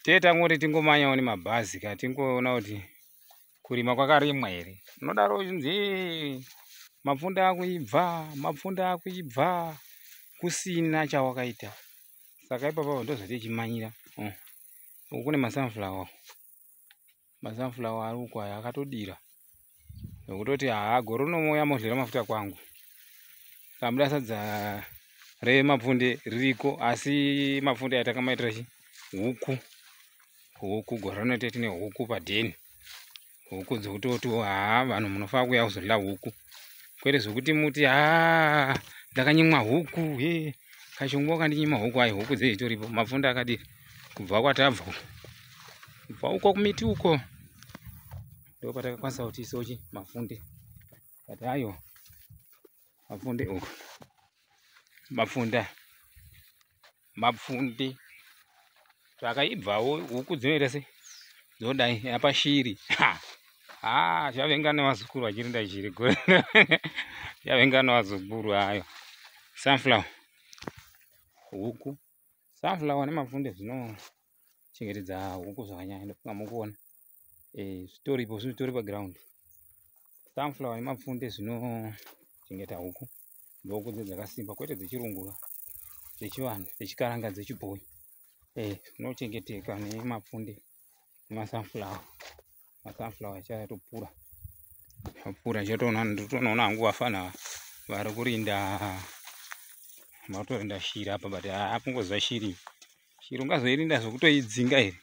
Tee tangoti tingomanyawo nemabhazi ka, tingoona kuti kurima kwakarimwa here. Unodaro uchinzi mapfunde akuibva, mapfunde akuibva, kusina chawakaita. Saka ipapo ndozvatichimanyira. Uku kune masunflower. Masunflower ari uko aya akatodira. Zvekutoti haa, gore rinouya modlera mafuta kwangu. Kamuda sadza remapfunde ririko, asi mapfunde aya takamaitira chi huku. Huku gore rino tine huku padheni. Huku dzekutoti haa, vanhu munofanira kuuya kuzodya huku. Kwete zvekuti muti haa, ndakanyimwa huku, he kachongo wakandinyima huku. Ai, huku dzeitoripo, mapfunde akadira kubva kwatabva, kubva uko kumiti uko ndo patakakwanisa kuti isochi mapfunde. But aiwa, mapfunde uko, mapfunda, mapfunde zvakaibvawo. Huku dzinoita se dzodai apa shiri. Ha, chavenga nevazukuru vachirinda shiri, chavenga nevazukuru. Ayo sunflower, huku, sunflower nemapfunde zvinochengetedza huku zvakanyanya. Ndofunga mukuona zvitoripo, zvitori paground. Sunflower nemapfunde zvinochengeta huku. Ndohuku dzakasimba, kwete dzechirungu, dzechivanhu, dzechikaranga, dzechibhoyi. Zvinochengeteka nemapfunde nemasunflower. Masunflower achatopura apura. Ndichatoona, nditonoona hangu vafana vari kurinda, vakutorinda shiri apa. But haa, kungoziva shiri, shiri ungazoirinda zvokutoidzinga here?